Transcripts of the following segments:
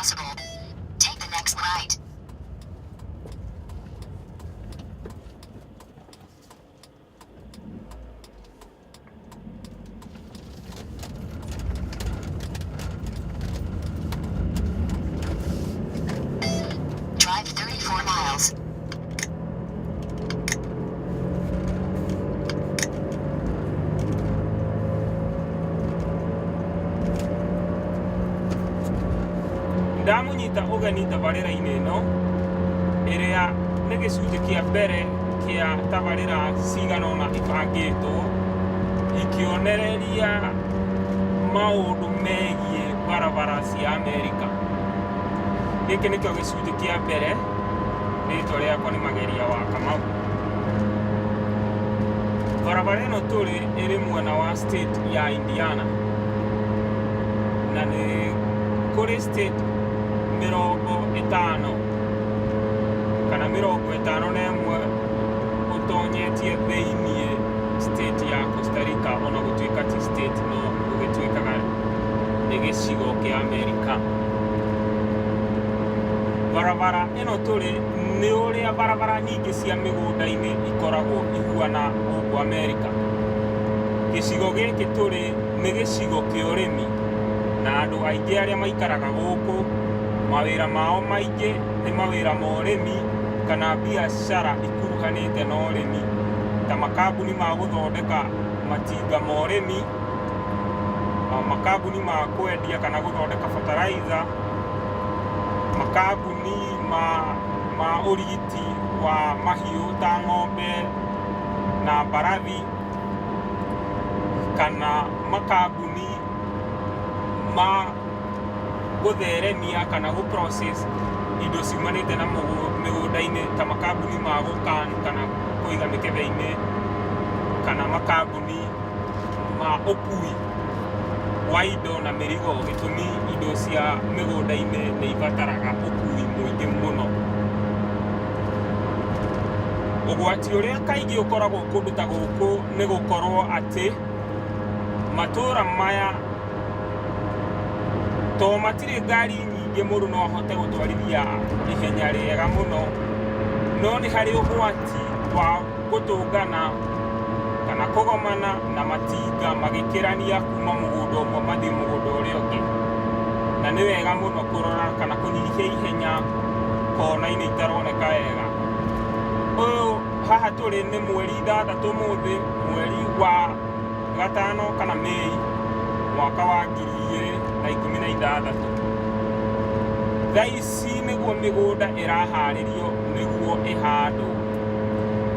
possible. Take the next right. Drive 34 miles. Ndamũnyita ũgeni tabarĩra-inĩ ĩno ĩrĩa nĩ gĩcunjĩ kĩa mbere kĩa tabarĩra cigana ũna ibangĩtwo ikĩonereria maũndũ megiĩ barabara cia Amerika. Gĩkĩ nĩkĩo gĩcunjĩ kĩa mbere, rĩtwa rĩakwa nĩ Mageria wa Kamau. Barabara ĩno tũrĩ ĩrĩ mwena wa state ya Indiana na nĩ kũrĩ state 51 kana 51 ũtonyetie thĩiniĩ state ya Costa Rica, ona gũtuĩka ti state no gũgĩtuĩkaga nĩ gĩcigo kĩa Amerika. Barabara ĩno tũrĩ nĩ ũrĩa barabara nyingĩ cia mĩgũnda-inĩ ikoragwo ihuana gũkũ Amerika. Gĩcigo gĩkĩ tũrĩ nĩ gĩcigo kĩa ũrĩmi na andũ aingĩ arĩa maikaraga gũkũ mawĩra mao maingĩ nĩ mawĩra ma ũrĩmi kana biacara ikuruhanĩte na ũrĩmi ta makambuni ma gũthondeka matinga ma ũrĩmi, makambuni ma kwendia kana gũthondeka fertilizer, makambuni ma ũrigiti wa mahiũ ta ng'ombe na mbarathi, kana makambuni ma gũtheremia kana gũ process indo ciumanĩte na mĩgũnda-inĩ ta makambuni ma gũkan kana kũiga mĩkebe-inĩ, kana makambuni ma ũkui wa indo na mĩrigo, gĩtũmi indo cia mĩgũnda-inĩ nĩ ibataraga ũkui mũingĩ mũno. Ũgwati ũrĩa kaingĩ ũkoragwo kũndũ ta gũkũ nĩ gũkorwo atĩ matũra maya to matirĩ ngari nyingĩ mũndũ no ahote gũtwarithia ihenya rĩega mũno, no nĩ harĩ ũgwati wa gũtũngana kana kũgomana na matinga magĩkĩrania kuma mũgũnda ũmwe mathiĩ mũgũnda ũrĩa ũngĩ. Na nĩ wega mũno kũrora kana kũnyihia ihenya kona-inĩ itaroneka wega. Ũyũ haha tũrĩ nĩ mweri 6 ũmũthĩ, mweri wa gatano kana Mĩĩ mwaka wa 2016. Thaa ici nĩguo mĩgũnda ĩraharĩrio nĩguo ĩhandwo.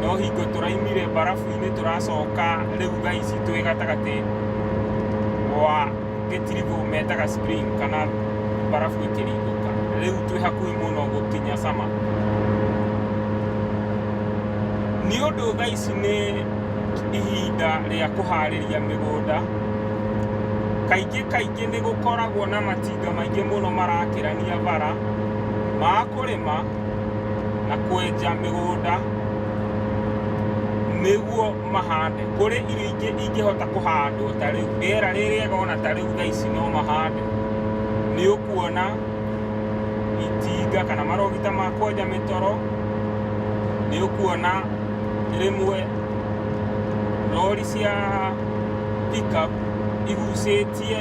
No hingo tũraimire mbarabu-inĩ tũracoka rĩu thaa ici twĩ gatagatĩ wa gĩtiribũ metaga spring kana mbarabu ĩkĩringũka. Rĩu twĩ hakuhĩ mũno gũkinya summer. Nĩ ũndũ thaa ici nĩ ihinda rĩa kũharĩria mĩgũnda, kaingĩ kaingĩ nĩ gũkoragwo na matinga maingĩ mũno marakĩrania bara ma kũrĩma na kwenja mĩgũnda nĩguo mahande. Kũrĩ irio ingĩ ingĩhota kũhandwo ta rĩu rĩera rĩ rĩega ona ta rĩu thaa ici no mahande. Nĩ ũkuona itinga kana marogita ma kwenja mĩtoro, nĩ ũkuona rĩmwe rori cia pickup igucĩtie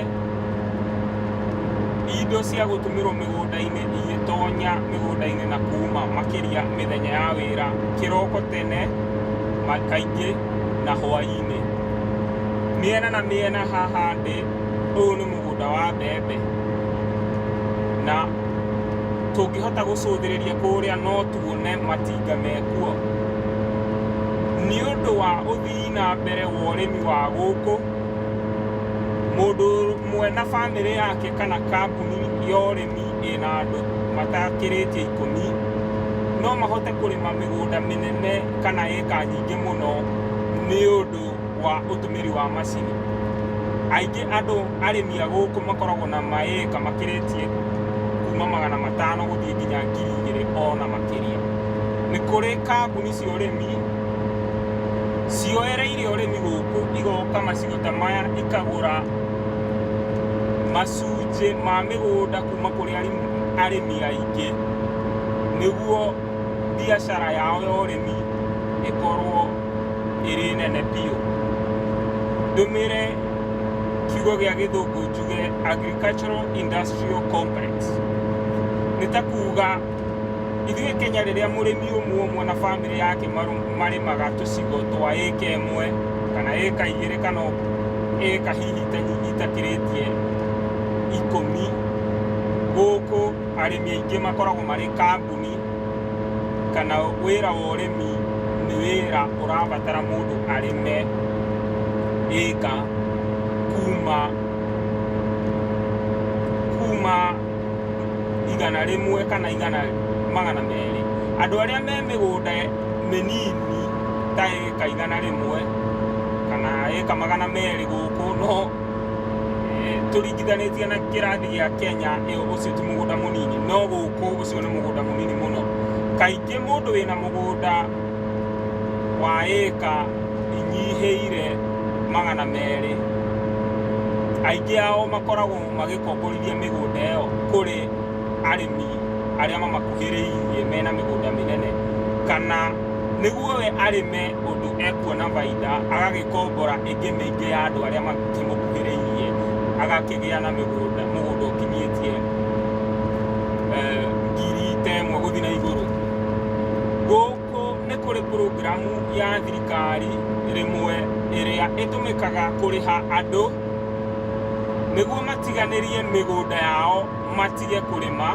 indo cia gũtũmĩrwo mĩgũnda-inĩ igĩtonya mĩgũnda-inĩ na kuma makĩria mĩthenya ya wĩra kĩroko tene kaingĩ na hwaĩ-inĩ. Mĩena na mĩena haha ndĩ, ũyũ nĩ mũgũnda wa mbembe na tũngĩhota gũcũthĩrĩria kũrĩa no tuone matinga mekuo. Nĩ ũndũ wa ũthii na mbere wa ũrĩmi wa gũkũ, mũndũ ũmwe na bamĩrĩ yake kana kambuni ya ũrĩmi ĩna andũ matakĩrĩtie 10 no mahote kũrĩma mĩgũnda mĩnene kana ĩka nyingĩ mũno nĩ ũndũ wa ũtũmĩri wa macini. Aingĩ andũ arĩmi a gũkũ makoragwo na maĩka makĩrĩtie kuma 500 gũthiĩ nginya 2000 ona makĩria. Nĩ kũrĩ kambuni cia ũrĩmi cioereire ũrĩmi gũkũ igoka macigo ta maya ikagũra macunjĩ ma mĩgũnda kuma kũrĩ arĩmi aingĩ nĩguo biacara yao ya ũrĩmi ĩkorwo ĩrĩ nene biũ. Ndũmĩre kiugo gĩa gĩthũngũ njuge agricultural industrial complex. Nĩ ta kuga ithuĩ Kenya rĩrĩa mũrĩmi ũmwe ũmwe na bamĩrĩ yake marĩmaga tũcigo twa ĩka ĩmwe kana ĩka igĩrĩ kana ĩka hihi itakĩrĩtie 10, gũkũ arĩmi aingĩ makoragwo marĩ kambuni kana wĩra wa ũrĩmi nĩ wĩra ũrabatara mũndũ arĩme ĩka kuma 100 kana 100 200. Andũ arĩa me mĩgũnda mĩnini ta ĩka 100 kana ĩka 200 gũkũ, no tũringithanĩtie na kĩrathi gĩa Kenya, ĩyo ũcio ti mũgũnda mũnini, no gũkũ ũcio nĩ mũgũnda mũnini mũno. Kaingĩ mũndũ wĩna mũgũnda wa ĩka inyihĩire 200, aingĩ ao makoragwo magĩkomborithia mĩgũnda ĩyo kũrĩ arĩmi arĩa mamakuhĩrĩirie mena mĩgũnda mĩnene, kana nĩguo we arĩme ũndũ ekuona baida, agagĩkombora ĩngĩ mĩingĩ ya andũ arĩa makĩmũkuhĩrĩirie, agakĩgĩa na mũgũnda ũkinyĩtie 1,000 gũthiĩ na igũrũ. Gũkũ nĩ kũrĩ programu ya thirikari rĩmwe ĩrĩa ĩtũmĩkaga kũrĩha andũ nĩguo matiganĩrie mĩgũnda yao, matige kũrĩma,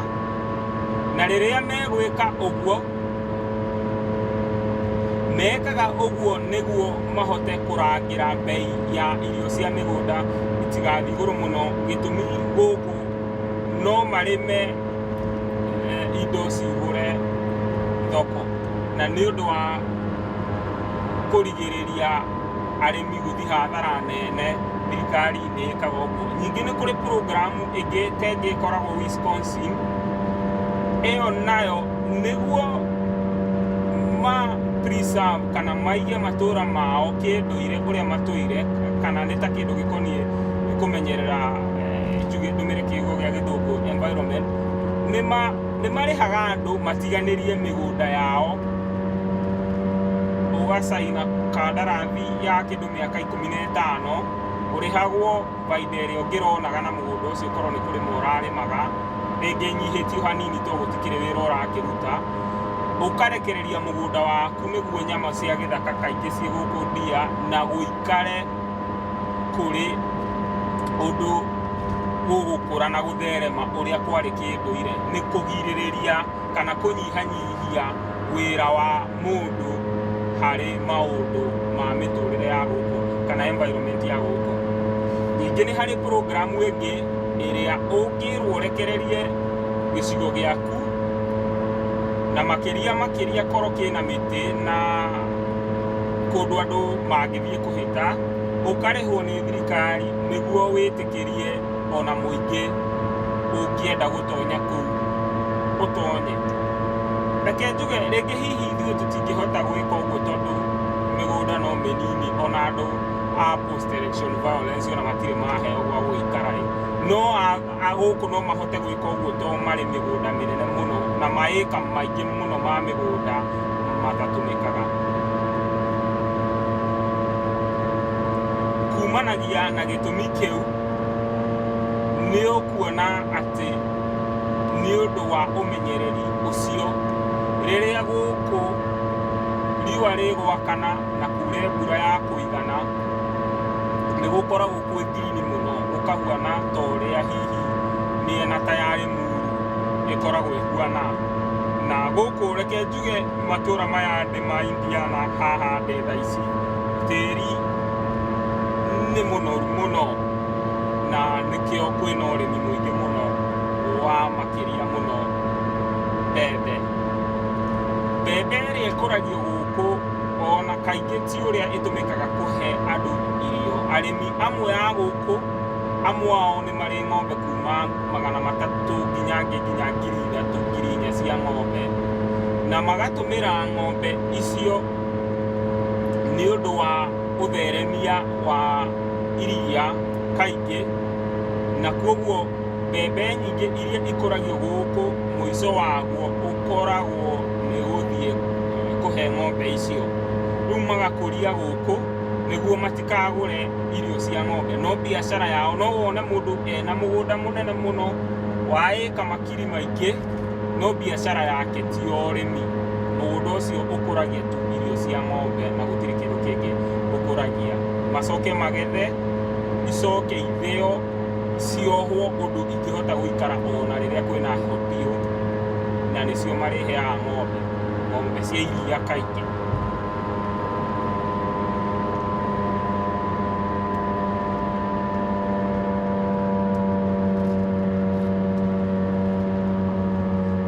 na rĩrĩa megwĩka ũguo, mekaga ũguo nĩguo mahote kũrangĩra mbei ya irio cia mĩgũnda itigathiĩ igũrũ mũno. Gĩtũmi, gũkũ no marĩme indo cihũre thoko, na nĩ ũndũ wa kũrigĩrĩria arĩmi gũthiĩ hathara nene, thirikari nĩ ĩkaga ũguo. Ningĩ nĩ kũrĩ programu ĩngĩ ta ĩngĩ ĩkoragwo Wisconsin, ĩyo nayo nĩguo ma preserve kana maige matũra mao kĩndũire ũrĩa matũire, kana nĩ ta kĩndũ gĩkoniĩ kũmenyerera, njuge ndũmĩre kiugo gĩa gĩthũngũ, environment, nĩ marĩhaga andũ matiganĩrie mĩgũnda yao. Ũgacaina kandarathi ya kĩndũ mĩaka 15, ũrĩhagwo baida ĩrĩa ũngĩronaga na mũgũnda ũcio korwo nĩ kũrĩma ũrarĩmaga, rĩngĩ ĩnyihĩtio hanini to gũtikĩrĩ wĩra ũrakĩruta, ũkarekereria mũgũnda waku nĩguo nyama cia gĩthaka kaingĩ ciĩ gũkũ ndia na gũikare kũrĩ ũndũ gũgũkũra na gũtherema ũrĩa kwarĩ kĩndũire, nĩ kũgirĩrĩria kana kũnyihanyihia wĩra wa mũndũ harĩ maũndũ ma mĩtũrĩre ya gũkũ kana environment ya gũkũ. Ningĩ nĩ harĩ programu ĩngĩ ĩrĩa ũngĩrwo ũrekererie gĩcigo gĩaku, na makĩria makĩria korwo kĩna mĩtĩ na kũndũ andũ mangĩthiĩ kũhĩta, ũkarĩhwo nĩ thirikari nĩguo wĩtĩkĩrie ona mũingĩ ũngĩenda gũtonya kũu ũtonye. Reke njuge rĩngĩ hihi ithuĩ tũtingĩhota gwĩka ũguo tondũ mĩgũnda no mĩnini, ona andũ a post election violence ona matirĩ maheo gwa gũikara ĩ, no a gũkũ no mahote gwĩka ũguo tondũ marĩ mĩgũnda mĩnene mũno na maĩka maingĩ mũno ma mĩgũnda matatũmĩkaga. Kumanagia na gĩtũmi kĩu, nĩ ũkuona atĩ nĩ ũndũ wa ũmenyereri ũcio, rĩrĩa gũkũ riũa rĩgwakana na kure mbura ya kũigana, nĩ gũkoragwo kwĩ green mũno, gũkahuana ta ũrĩa hihi mĩena ta ya Limuru ĩkoragwo ĩhuana. Na gũkũ reke njuge matũra maya ndĩ ma Indiana haha ndĩ thaa ici, tĩri nĩ mũnoru mũno, na nĩkĩo kwĩna ũrĩmi mũingĩ mũno wa makĩria mũno mbembe. Mbembe ĩrĩa ĩkũragio gũkũ ona kaingĩ ti ũrĩa ĩtũmĩkaga kũhe andũ irio. Arĩmi amwe a gũkũ, amwe ao nĩ marĩ ng'ombe kuma 300 nginya angĩ nginya 3,000, 4,000 cia ng'ombe, na magatũmĩra ng'ombe icio nĩ ũndũ wa ũtheremia wa iria kaingĩ, na koguo Mbembe nyingĩ iria ikũragio gũkũ mũico waguo ũkoragwo nĩ gũthiĩ kũhe ng'ombe icio. Rĩu magakũria gũkũ nĩguo matikagũre irio cia ng'ombe. No biacara yao no wone mũndũ ena mũgũnda mũnene mũno wa ĩka makiri maingĩ, no biacara yake ti ya ũrĩmi. Mũgũnda ũcio ũkũragia tu irio cia ng'ombe na gũtirĩ kĩndũ kĩngĩ ũkũragia. Macoke magethe, icoke ithĩo, ciohwo ũndũ ingĩhota gũikara ona rĩrĩa kwĩna heho biũ, na nĩcio marĩheaga ng'ombe, ng'ombe cia iria kaingĩ.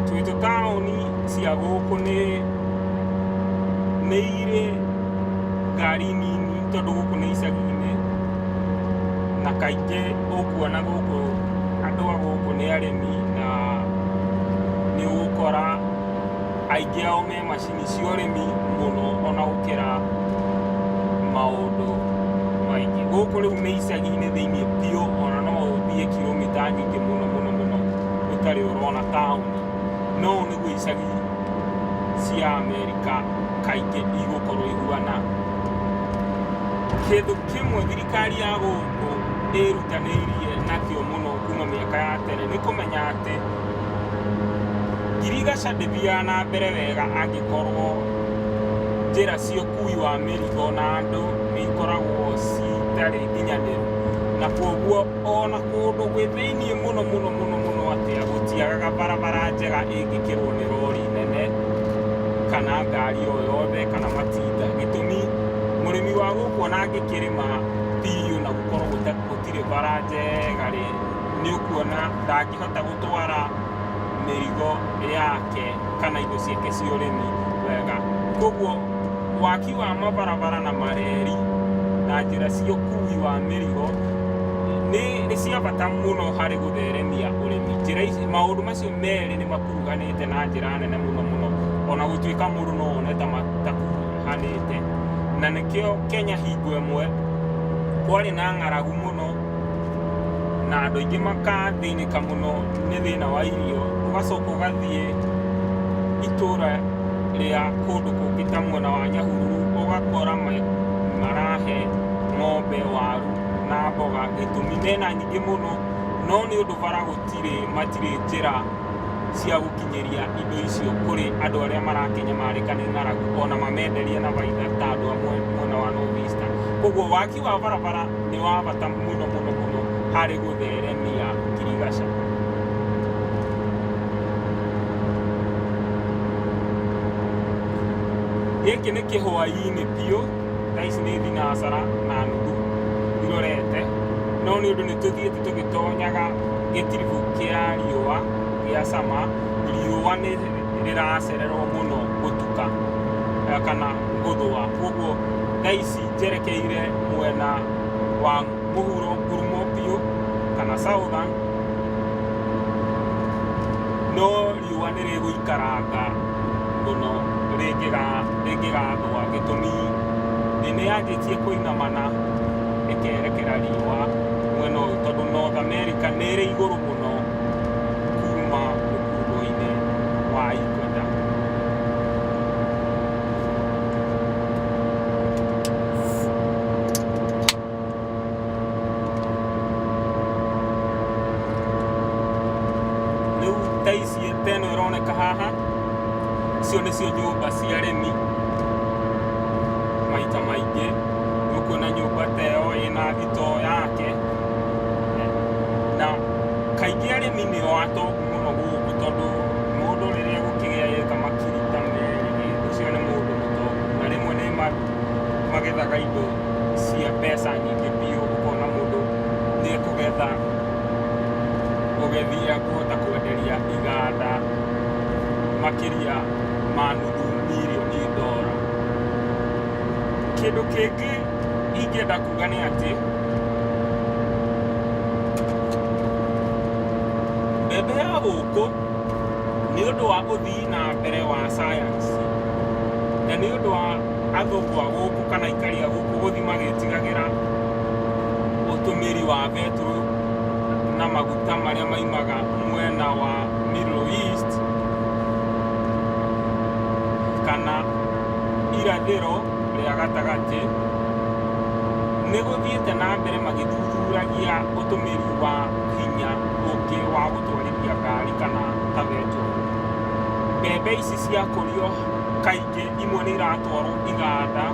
Twĩ tũtaũni cia gũkũ nĩ irĩ ngari nini tondũ gũkũ nĩ icagi-inĩ, na kaingĩ ũkuona gũkũ andũ a gũkũ nĩ arĩmi na nĩ ũgũkora aingĩ ao me macini cia ũrĩmi mũno ona gũkĩra maũndũ maingĩ. Gũkũ rĩu nĩ icagi-inĩ thĩiniĩ biũ, ona no ũthiĩ kiromita nyingĩ mũno mũno mũno ũtarĩ ũrona taũni. No ũũ nĩguo icagi cia Amerika kaingĩ igũkorwo ihuana. Kĩndũ kĩmwe thirikari ya gũkũ ĩrutanĩirie nakĩo mũno kuma mĩaka ya tene nĩ kũmenya atĩ ngirigaca ndĩthiaga na mbere wega angĩkorwo njĩra cia ũkui wa mĩrigo na andũ nĩ ikoragwo citarĩ nginyanĩru. Na koguo ona kũndũ gwĩ thĩiniĩ mũno mũno mũno mũno atĩa, gũtiagaga barabara njega ĩngĩkĩrwo nĩ rori nene kana ngari o yothe kana matinga. Gĩtũmi, mũrĩmi wa gũkũ ona angĩkĩrĩma biũ na gũkorwo gũtirĩ bara njega rĩ, nĩ ũkuona ndangĩhota gũtwara mĩrigo yake kana indo ciake cia ũrĩmi wega. Koguo waki wa mabarabara na mareri na njĩra cia ũkui wa mĩrigo nĩ cia bata mũno harĩ gũtheremia ũrĩmi. Njĩra ici, maũndũ macio merĩ nĩ makuruhanĩte na njĩra nene mũno mũno, ona gũtuĩka mũndũ no one ta matakuruhanĩte. Na nĩkĩo Kenya hingo ĩmwe kwarĩ na ng'aragu mũno na andũ aingĩ makathĩnĩka mũno nĩ thĩna wa irio. Ũgacoka ũgathiĩ itũra rĩa kũndũ kũngĩ ta mwena wa Nyahururu ũgakora marahe ng'ombe waru na mboga, gĩtũmi mena nyingĩ mũno, no nĩ ũndũ bara gũtirĩ, matirĩ njĩra cia gũkinyĩria indo icio kũrĩ andũ arĩa marakĩnyamarĩka nĩ ng'aragu, ona mamenderie na baida ta andũ a mwena wa North Eastern. Koguo waki wa barabara nĩ wa bata mũno mũno mũno harĩ gũtheremia ngirigaca. Gĩkĩ nĩ kĩhwaĩ-inĩ biũ, thaa ici nĩ thinacara na nuthu irorete, no nĩ ũndũ nĩ tũthiĩte tũgĩtonyaga gĩtiribũ kĩa riũa gĩa summer, riũa nĩ rĩracererwo mũno gũtuka kana gũthũa. Koguo thaa ici njerekeire mwena wa mũhuro ngurumo biũ kana southern, no riũa nĩ rĩgũikaranga mũno rĩngĩgathũa, gĩtũmi thĩ nĩ yanjĩtie kũinamana ĩkerekera riũa mwena ũyũ, tondũ North America nĩ ĩrĩ igũrũ mũno kuma mũkuro-inĩ wa equator. Rĩu ta ici ta ĩno ĩroneka haha, icio nĩcio nyũmba cia arĩmi maita maingĩ. Nĩ ũkuona nyũmba ta ĩyo ĩna thitoo yake, na kaingĩ arĩmi nĩo atongu mũno gũkũ, tondũ mũndũ rĩrĩa egũkĩgĩa ĩka makiri ta merĩ ũcio nĩ mũndũ mũtongu. Na rĩmwe nĩ magethaga indo cia mbeca nyingĩ biũ, ũkona mũndũ nĩ ekũgetha ũgethi ekũhota kwenderia iganda makĩria ma nuthu mirioni ndora. Kĩndũ kĩngĩ ingĩenda kuga nĩ atĩ, mbembe ya gũkũ nĩ ũndũ wa ũthii na mbere wa science na nĩ ũndũ wa athũngũ a gũkũ kana aikari a gũkũ gũthiĩ magĩtigagĩra ũtũmĩri wa betũrũ na maguta marĩa maimaga mwena wa Middle East kana irathĩro rĩa gatagatĩ, nĩ gũthiĩte na mbere magĩthuthuragia ũtũmĩri wa hinya ũngĩ wa gũtwarithia ngari kana ta betũrũ. Mbembe ici ciakũrio kaingĩ imwe nĩ iratwarwo iganda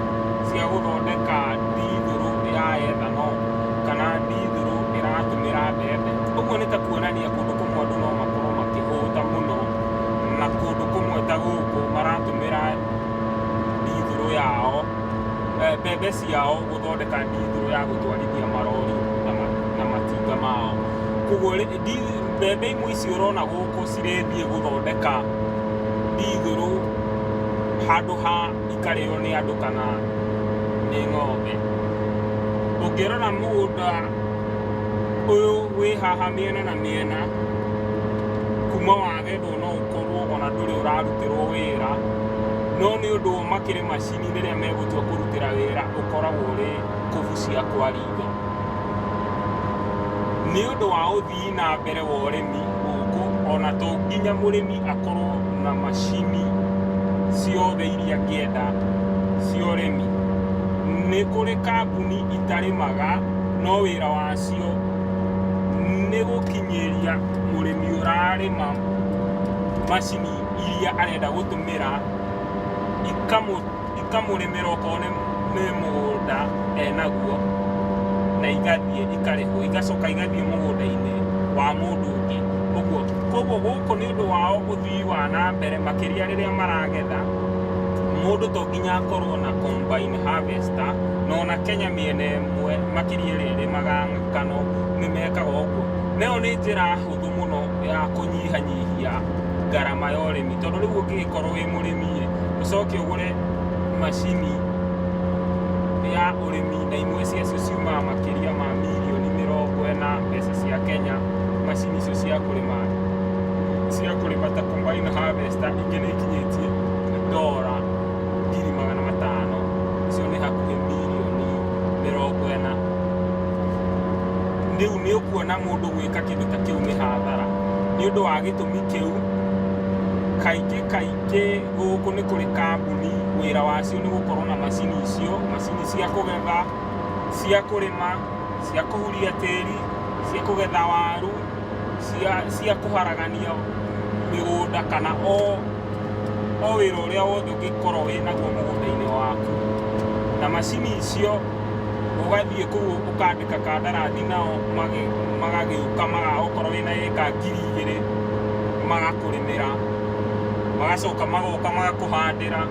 cia gũthondeka ndithũrũ ya ethanol kana ndithũrũ ĩratũmĩra mbembe. Ũguo nĩ ta kuonania kũndũ kũmwe andũ no makorwo makĩhũta mũno na kũndũ kũmwe ta gũkũ maratũmĩra ndithũrũ yao, mbembe ciao gũthondeka ndithũrũ ya gũtwarithia marori na matinga mao. Koguo mbembe imwe ici ũrona gũkũ cirĩthiĩ gũthondeka ndithũrũ handũ ha ikarĩo nĩ andũ kana nĩ ng'ombe. Ũngĩrora mũgũnda ũyũ wĩ haha mĩena na mĩena, kuma wagethwo no ũkorwo ona ndũrĩ ũrarutĩrwo wĩra, no nĩ ũndũ o makĩrĩ macini rĩrĩa megũtua kũrutĩra wĩra ũkoragwo ũrĩ kũbucia kwa ritho. Nĩ ũndũ wa ũthii na mbere wa ũrĩmi gũkũ, ona to nginya mũrĩmi akorwo na macini ciothe iria angĩenda cia ũrĩmi. Nĩ kũrĩ kambuni itarĩmaga no wĩra wacio nĩ gũkinyĩria mũrĩmi ũrarĩma macini iria arenda gũtũmĩra, ikamũrĩmĩra okorwo nĩ mũgũnda enaguo, na igathiĩ ikarĩhwo, igacoka igathiĩ mũgũnda-inĩ wa mũndũ ũngĩ. Ũguo, koguo gũkũ nĩ ũndũ wao ũthii wa na mbere makĩria rĩrĩa maragetha, mũndũ to nginya akorwo na combine harvester, na ona Kenya mĩena ĩmwe makĩria ĩrĩa ĩrĩmaga ngano nĩ mekaga ũguo. Na ĩyo nĩ njĩra hũthũ mũno ya kũnyihanyihia ngarama ya ũrĩmi, tondũ rĩu ũngĩgĩkorwo wĩ mũrĩmi ĩ, ũcoke ũgũre macini ya ũrĩmi na imwe ciacio ciumaga makĩria ma mirioni 40 mbeca cia Kenya, macini icio cia kũrĩma, cia kũrĩma ta combine harvester, ingĩ nĩ ikinyĩtie ndora 500,000, icio nĩ hakuhĩ mirioni 40. Rĩu nĩ ũkuona mũndũ gwĩka kĩndũ ta kĩu nĩ hathara. Nĩ ũndũ wa gĩtũmi kĩu, kaingĩ kaingĩ gũkũ nĩ kũrĩ kambuni wĩra wacio nĩ gũkorwo na macini icio, macini cia kũgetha, cia kũrĩma, cia kũhuria tĩri, cia kũgetha waru, cia kũharagania mĩgũnda kana o wĩra ũrĩa wothe ũngĩkorwo wĩ naguo mũgũnda-inĩ waku. Na macini icio ũgathiĩ kũu ũkandĩka kandarathi nao magagĩũka, okorwo wĩna ĩka 2000 magakũrĩmĩra, magacoka magoka magakũhandĩra,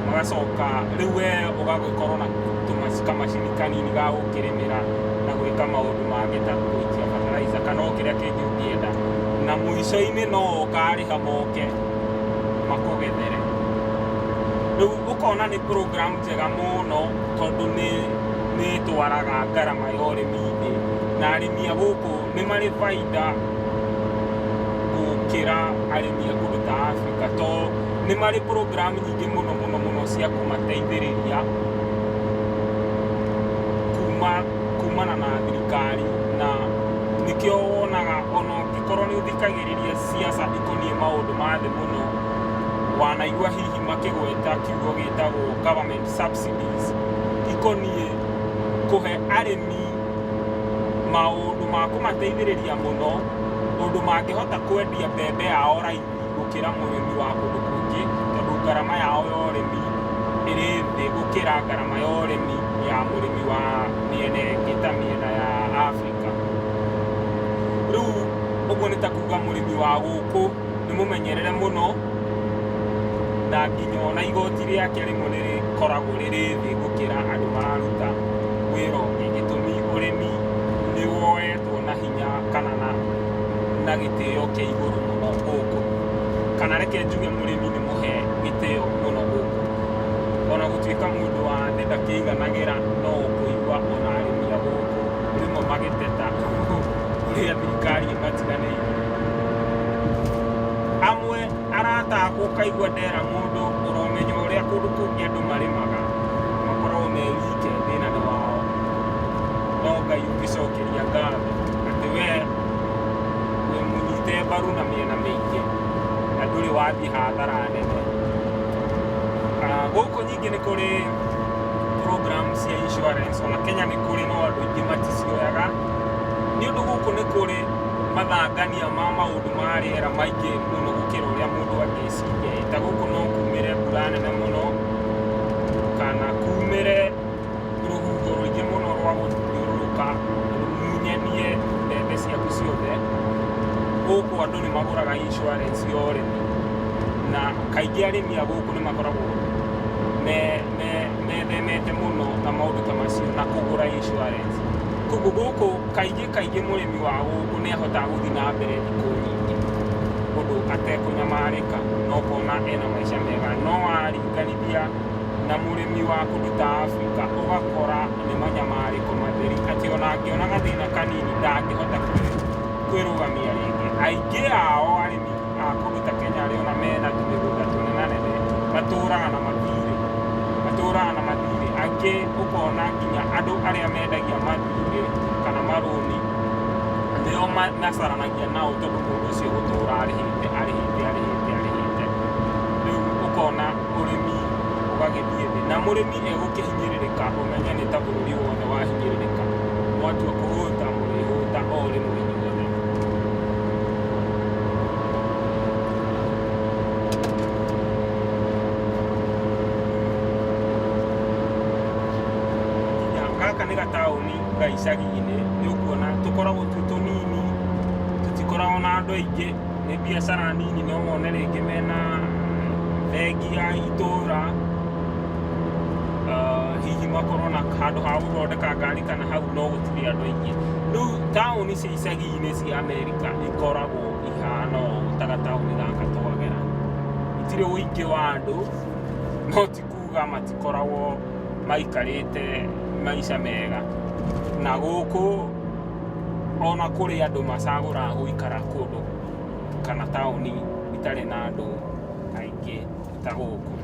magacoka rĩu we ũgagĩkorwo na kamacini kanini ga gũkĩrĩmĩra na gwĩka maũndũ mangĩ ta gũikia fertilizer kana o kĩrĩa kĩngĩ ũngĩenda, na mũico-inĩ no ũkarĩha moke makũgethere. Rĩu ũkona nĩ program njega mũno, tondũ nĩ ĩtwaraga ngarama ya ũrĩmi thĩ, na arĩmi a gũkũ nĩ marĩ baida gũkĩra arĩmi a kũndũ ta Africa, tondũ nĩ marĩ program nyingĩ mũno mũno mũno cia kũmateithĩrĩria kumana na thirikari. Na nĩkĩo wonaga ona ũngĩkorwo nĩ ũthikagĩrĩria siasa ikoniĩ maũndũ ma thĩ mũno, wanaigua hihi makĩgweta kiugo gĩtagwo government subsidies, ikoniĩ kũhe arĩmi maũndũ ma kũmateithĩrĩria mũno ũndũ mangĩhota kwendia mbembe yao raithi gũkĩra mũrĩmi wa kũndũ kũngĩ, tondũ ngarama yao ya ũrĩmi ĩrĩ thĩ gũkĩra ngarama ya ũrĩmi ya mũrĩmi wa mĩena ĩngĩ ta mĩena ya Africa. Rĩu ũguo nĩ ta kuga mũrĩmi wa gũkũ nĩ mũmenyerere mũno, na nginya ona igoti rĩake rĩmwe nĩ rĩkoragwo rĩrĩ thĩ gũkĩra andũ mararuta wĩra ũngĩ. Gĩtũmi ũrĩmi nĩ woetwo na hinya kana na gĩtĩo kĩa igũrũ mũno gũkũ, kana reke njuge mũrĩmi nĩ mũhe gĩtĩo mũno gũkũ. Ona gũtuĩka mũndũ wa thĩ ndakĩiganagĩra, no ũkũigua ona arĩmi a gũkũ rĩmwe magĩteta ũrĩa thirikari ĩmatiganĩirie. Amwe arata akwa ũkaigua ndera mũndũ ũramenya ũrĩa kũndũ kũngĩ andũ marĩmaga, makoragwo me wike, thĩna nĩ wao. No Ngai ũngĩcokeria ngatho atĩ Atĩ we wĩ mũnyite mbaru na mĩena mĩingĩ na ndũrĩ wathiĩ hathara nene. Gũkũ ningĩ nĩ kũrĩ program cia insurance, ona Kenya nĩ kũrĩ no andũ aingĩ maticioyaga, nĩ ũndũ gũkũ nĩ kũrĩ mathangania ma maũndũ ma rĩera maingĩ mũno gũkĩra ũrĩa mũndũ angĩciria. Ta gũkũ no kumĩre mbura nene mũno kana kumĩre rũhuho rũingĩ mũno rwa gũthiũrũrũka rũmunyanie mbembe ciaku ciothe. Gũkũ andũ nĩ magũraga insurance ya ũrĩmi, na kaingĩ arĩmi a gũkũ nĩ makoragwo methemete mũno na maũndũ ta macio na kũgũra insurance. Koguo gũkũ kaingĩ kaingĩ mũrĩmi wa gũkũ nĩ ahotaga gũthiĩ na mbere thikũ nyingĩ ũndũ atekũnyamarĩka na ũkona ena maica mega. No waringanithia na mũrĩmi wa kũndũ ta Africa ũgakora nĩ manyamarĩko matheri, atĩ ona angĩona gathĩna kanini ndangĩhota kwĩrũgamia rĩngĩ. Aingĩ ao arĩmi a kũndũ ta Kenya arĩa ona mena tũmĩgũnda tũnenanene matũraga na mathirĩ, matũraga na mathirĩ. Angĩ ũkona nginya andũ arĩa mendagia mathirĩ kana marũni nĩo macaranagia nao, tondũ mũndũ ũcio gũtũra arĩhĩte arĩhĩte arĩhĩte arĩhĩte. Rĩu ũkona ũrĩmi ũgagĩthiĩ thĩ, na mũrĩmi egũkĩhinyĩrĩrĩka, ũmenye nĩ ta bũrũri wothe wahinyĩrĩrĩka. Mwatua kũhũta mũrĩhũta o rĩmwe inyuothe. Nginya gaka nĩ gataũni ga icagi-inĩ, nĩ ũkuona tũkoragwo twĩ tũnini, tũtikoragwo na andũ aingĩ, nĩ biacara nini, no wone rĩngĩ mena bengi ya itũra, hihi makorwo na handũ ha gũthondeka ngari kana hau, no gũtirĩ andũ aingĩ. Rĩu taũni cia icagi-inĩ cia Amerika ikoragwo ihana ũũ ta gataũni gaka twagera, itirĩ ũingĩ wa andũ, no ti kuga matikoragwo maikarĩte maica mega. Na gũkũ ona kũrĩ andũ macagũraga gũikara kũndũ kana taũni itarĩ na andũ aingĩ ta gũkũ.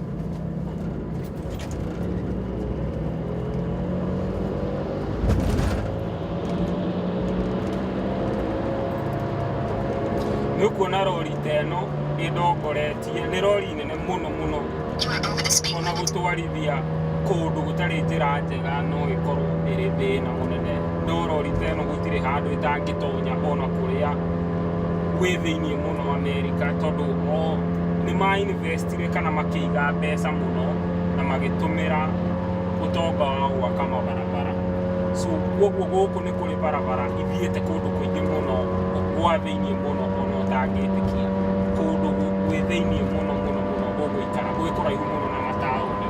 Nĩ ũkuona rori ta ĩno ĩndongoretie, nĩ rori nene mũno mũno. You are over the speed Ona limit. Gũtwarithia kũndũ gũtarĩ njĩra njega no ĩkorwo ĩrĩ thĩna mũnene, no rori ta ĩno gũtirĩ handũ ĩtangĩtonya ona kũrĩa gwĩ thĩiniĩ mũno Amerika, tondũ o nĩ ma investire kana makĩiga mbeca mũno na magĩtũmĩra ũtonga wao gwaka mabarabara. So koguo gũkũ nĩ kũrĩ barabara ithiĩte kũndũ kũingĩ mũno gwa thĩiniĩ mũno ona ũtangĩtĩkia, kũndũ gwĩ thĩiniĩ mũno mũno mũno gũgũikara gwĩ kũraihu mũno na mataũni.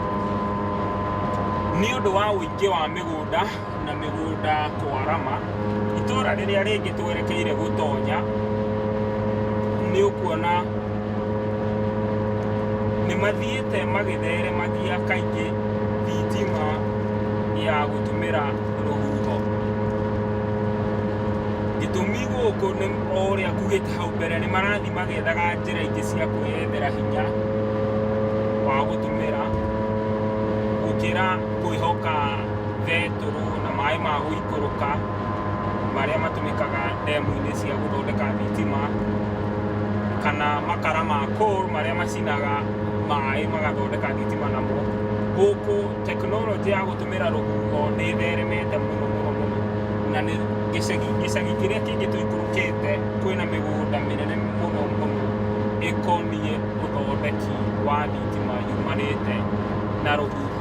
Nĩ ũndũ wa ũingĩ wa mĩgũnda na mĩgũnda kwarama, itũra rĩrĩa rĩngĩ twerekeire gũtonya nĩ ũkuona nĩ mathiĩte magĩtheremagia kaingĩ thitima ya gũtũmĩra rũhuho. Gĩtũmi gũkũ nĩ o ũrĩa ngugĩte hau mbere, nĩ marathiĩ magĩethaga njĩra ingĩ cia kwĩyethera hinya wa gũtũmĩra gũkĩra kwĩhoka betũrũ na maĩ ma gũikũrũka marĩa matũmĩkaga ndemu-inĩ cia gũthondeka thitima, kana makara ma coal marĩa macinaga maĩ magathondeka thitima namo. Gũkũ tekinoronjĩ ya gũtũmĩra rũhuho nĩ ĩtheremete mũno mũno mũno, na nĩ gĩcagi kĩrĩa kĩngĩ tũikũrũkĩte kwĩna mĩgũnda mĩnene mũno mũno ĩkoniĩ ũthondeki wa thitima yumanĩte na rũhuho.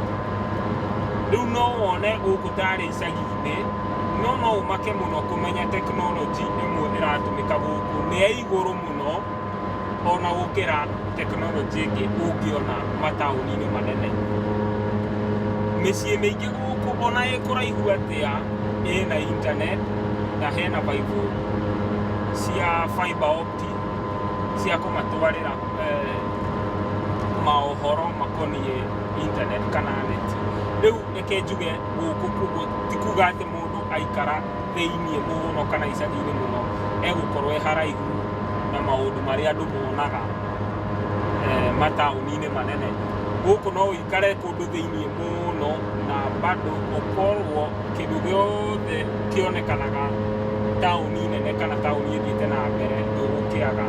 Rĩu no wone gũkũ tarĩ icagi-inĩ, no no ũmake mũno kũmenya tekinoronjĩ ĩmwe ĩratũmĩka gũkũ nĩ ya igũrũ mũno ona gũkĩra tekinoronjĩ ĩngĩ ũngĩona mataũni-inĩ manene. Mĩciĩ mĩingĩ gũkũ ona ĩ kũraihu atĩa ĩna internet na hena baibũ cia fiber optic cia kũmatwarĩra maũhoro makoniĩ internet kana neti. Rĩu reke njuge gũkũ koguo ti kuga atĩ mũndũ aikara thĩiniĩ mũno kana icagi-inĩ mũno egũkorwo e haraihu na maũndũ marĩa andũ monaga mataũni-inĩ manene. Gũkũ no ũikare kũndũ thĩiniĩ mũno na bado ũkorwo kĩndũ gĩothe kĩonekanaga Taũni nene kana taũni ĩthiĩte na mbere ndũgũkĩaga.